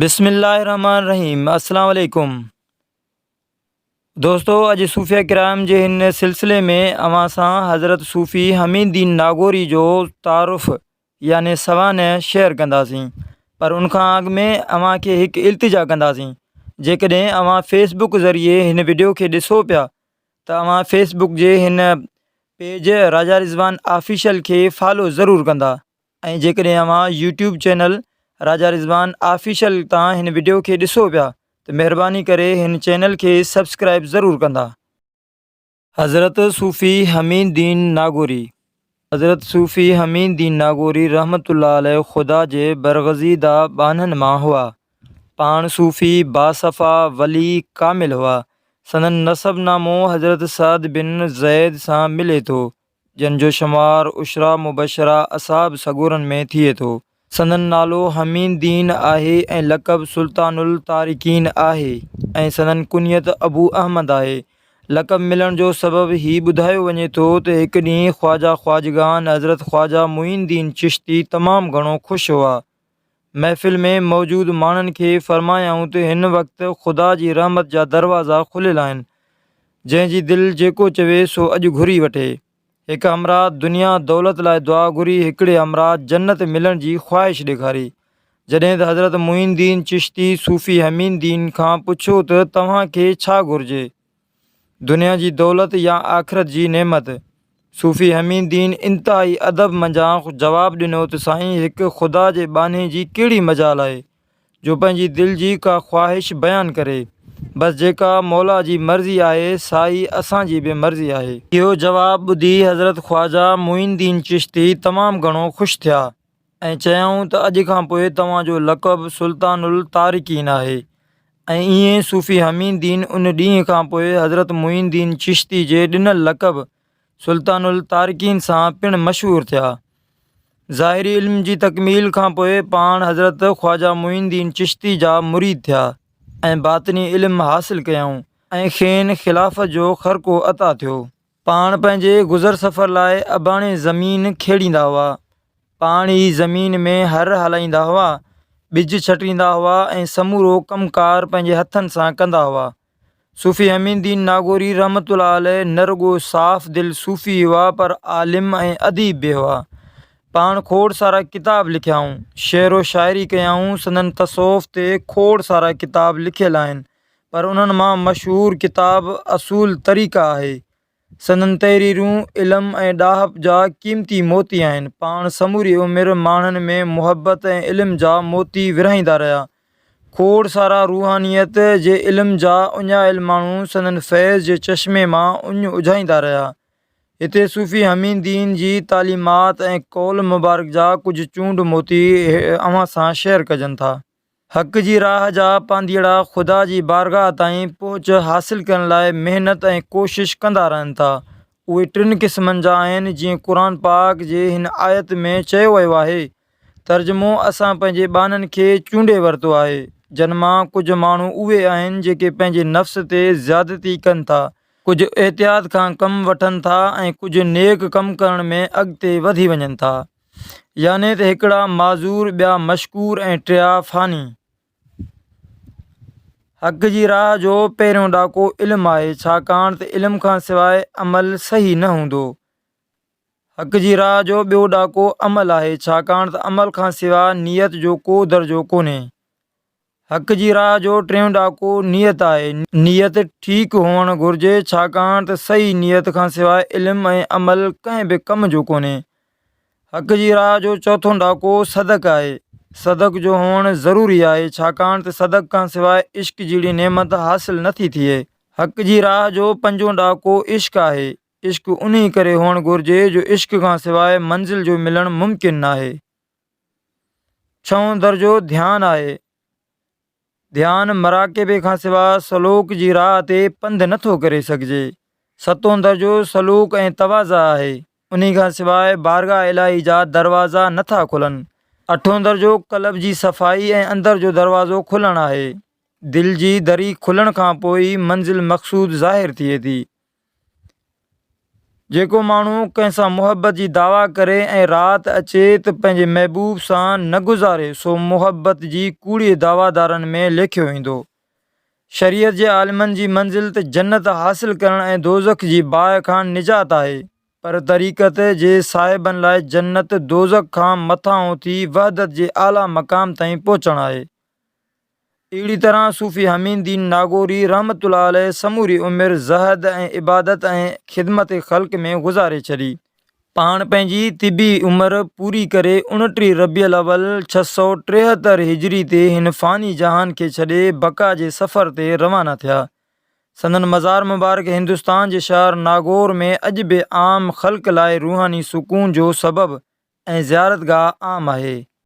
بسم الله الرحمن الرحيم السلام عليڪم دوستو اڄ صوفيا ڪرام جي هن سلسلي ۾ اوهان سان حضرت صوفي حميد الدين ناگوري جو تعارف يعني سوانح شيئر ڪنداسين پر ان کان اڳ ۾ اوهان کي هڪ التجا ڪنداسين جيڪڏهن اوهان فيس بڪ ذريعي هن وڊيو کي ڏسو پيا ته اوهان فيس بڪ جي هن پيج راجا رضوان آفيشل کي فالو ضرور ڪندا ۽ جيڪڏهن اوهان YouTube channel Raja Rizwan official تان هن وڊيو کي ڏسو پيا ته مهرباني ڪري هن چينل کي سبسڪرائب ضرور ڪندا. حضرت صوفي حميد الدين ناگوري. حضرت صوفي حميد الدين ناگوري رحمة الله عليه خدا جي برگزيده ٻانهن مان هئا. پاڻ صوفي باصفا ولي ڪامل هئا. سندن نسب نامو حضرت سعد بن زيد سان ملي ٿو. جن جو شمار عشره مبشره اصحاب سڳورن ۾ ٿئي ٿو. سندن نالو حميد الدين آهي ۽ لقب سلطان التارڪين آهي ۽ سندن ڪنيت ابو احمد آهي. لقب ملڻ جو سبب هي ٻڌايو وڃي ٿو ته هڪ ڏينهن خواجه خواجگان حضرت خواجه معين الدين چشتي تمام گهڻو خوش هئا. محفل ۾ موجود ماڻهن کي فرمايائون ته هن وقت خدا جي رحمت جا دروازا کليل آهن. جنهن جي دل جيڪو چوي سو اڄ گهري وٺي. هڪ همراهه دنيا دولت لاء دعا گهري هڪڙي همراهه جنت ملڻ جي خواهش ڏيکاري. جڏهن ته حضرت معين الدين چشتي صوفي حميد الدين کان پڇيو ته توهان کي ڇا گهرجي؟ دنيا جي دولت يا آخرت جي نعمت؟ صوفي حميد الدين انتهائي ادب منجهان جواب ڏنو ته سائين هڪ خدا جي ٻانهي جي ڪهڙي مجال آهي جو پنهنجي دل جي ڪا خواهش بيان ڪري، بس جيڪا مولا جي مرضي آهي سا ئي اسان جي به مرضي آهي. اهو جواب ٻڌي حضرت خواجه معين الدين چشتي تمام گهڻو خوش ٿيا ۽ چيائون ته اڄ کان پوء توهان جو لقب سلطان التارڪين آهي ۽ ائين صوفي حميد الدين ان ڏينهن کان پوء حضرت معين الدين چشتي جي ڏنل لقب سلطان التارڪين سان پڻ مشهور ٿيا. ظاهري علم جي تڪميل کان پوء پاڻ حضرت خواجه معين الدين چشتي جا مريد ٿيا ۽ باطني علم حاصل ڪيائون ۽ کين خلافت جو خرقو عطا ٿيو. پاڻ پنهنجي گذر سفر لاء اباڻي زمين کيڙيندا هئا. پاڻ ئي زمين ۾ هر هلائيندا هئا، ٻج ڇٽيندا هئا ۽ سمورو ڪم ڪار پنهنجي هٿن سان ڪندا هئا. صوفي حميد الدين ناگوري رحمة الله عليه نه رڳو صاف دل صوفي هئا پر عالم ۽ اديب به هئا. پاڻ کوڙ سارا ڪتاب لکيائون، شعر و شاعري ڪيائون، سندن تصوف تي کوڙ سارا ڪتاب لکيل آهن پر انهن مان مشهور ڪتاب اصول طريقه آهي. سندن تحريرون علم ۽ ڏاهپ جا قيمتي موتي آهن. پاڻ سموري عمر ماڻهن ۾ محبت ۽ علم جا موتي ورهائيندا رهيا. کوڙ سارا روحانيت جي علم جا اڃايل ماڻهو سندن فيض جي چشمي مان اڃ اجهائيندا رهيا. هتي صوفي حميد الدين جي تعليمات ۽ قول مبارڪ جا ڪجهه چونڊ موتي اوهان سان شيئر ڪجن ٿا. حق جي راهه جا پانڌيئڙا خدا جي بارگاهه تائين پهچ حاصل ڪرڻ لاء محنت ۽ ڪوشش ڪندا رهن ٿا. اهي ٽن قسمن جا آهن جيئن قرآن پاڪ جي هن آيت ۾ چيو ويو آهي، ترجمو، اسان پنهنجي ٻانهن کي چونڊي ورتو آهي، جن مان ڪجهه ماڻهو اهي آهن جيڪي پنهنجي نفس تي زيادتي ڪن ٿا، ڪجهه احتياط کان ڪم وٺن ٿا ۽ ڪجهه نيڪ ڪم ڪرڻ ۾ اڳتي وڌي وڃن ٿا. يعني ته هڪڙا معذور، ٻيا مشڪور ۽ ٽيا فاني. حق جي راهه جو پهريون ڏاڪو علم آهي، ڇاڪاڻ ته علم کان سواء عمل صحيح نه هوندو. حق جي راهه جو ٻيو ڏاڪو عمل آهي، ڇاڪاڻ ته عمل کان سواء نيت جو ڪو درجو ڪونهي. حق جي راهه جو ٽيون ڏاڪو نيت آهي. نيت ٺيڪ هئڻ گهرجي، ڇاڪاڻ ته صحيح نيت کان سواء علم ۽ عمل ڪنهن به ڪم جو ڪونهي. حق جي راهه جو چوٿون ڏاڪو صدق آهي. صدق جو هئڻ ضروري آهي، ڇاڪاڻ ته صدق کان سواء عشق جهڙي نعمت حاصل نٿي ٿئي. حق جي راهه جو پنجون ڏاڪو عشق آهي. عشق انهي ڪري هئڻ گهرجي جو عشق کان سواء منزل جو ملڻ ممڪن ناهي. ڇهون درجو ڌيان آهي. ڌيان مراقبي کان سواء سلوڪ جي راهه تي پنڌ نه ٿو ڪري سگهجي. ستون درجو سلوڪ ۽ تواضع آهي. انهي کان سواء بارگاهه الاهي جا دروازا نه ٿا کلن. اٺون درجو قلب جي صفائي ۽ اندر جو دروازو کلڻ آهي. دل جي دري کلڻ کان پوء ئي منزل مقصود ظاهر ٿئي ٿي. جيڪو ماڻهو ڪنهن سان محبت جي دعويٰ ڪري ۽ رات اچي ته پنهنجي محبوب سان نه گذاري سو محبت جي ڪوڙي دعويدارن ۾ ليکيو ويندو. شريعت جي عالمن جي منزل ته جنت حاصل ڪرڻ ۽ دوزخ جي باهه کان نجات آهي پر طريقت جي صاحبن لاء جنت دوزخ کان مٿانهون ٿي وحدت جي اعليٰ مقام تائين پهچڻ آهي. اهڙي طرح صوفي حميد الدين ناگوري رحمة الله عليه سموري عمر زهد ۽ عبادت ۽ خدمت خلق ۾ گذاري ڇڏي. پاڻ پنهنجي طبي عمر پوري ڪري 29 ربيع الاول 673 هجري تي هن فاني جهان کي ڇڏي بقا جي سفر تي روانا ٿيا. سندن مزار مبارڪ هندستان جي شهر ناگور ۾ اڄ به عام خلق لاء روحاني سڪون جو سبب ۽ زيارتگاهه عام آهي.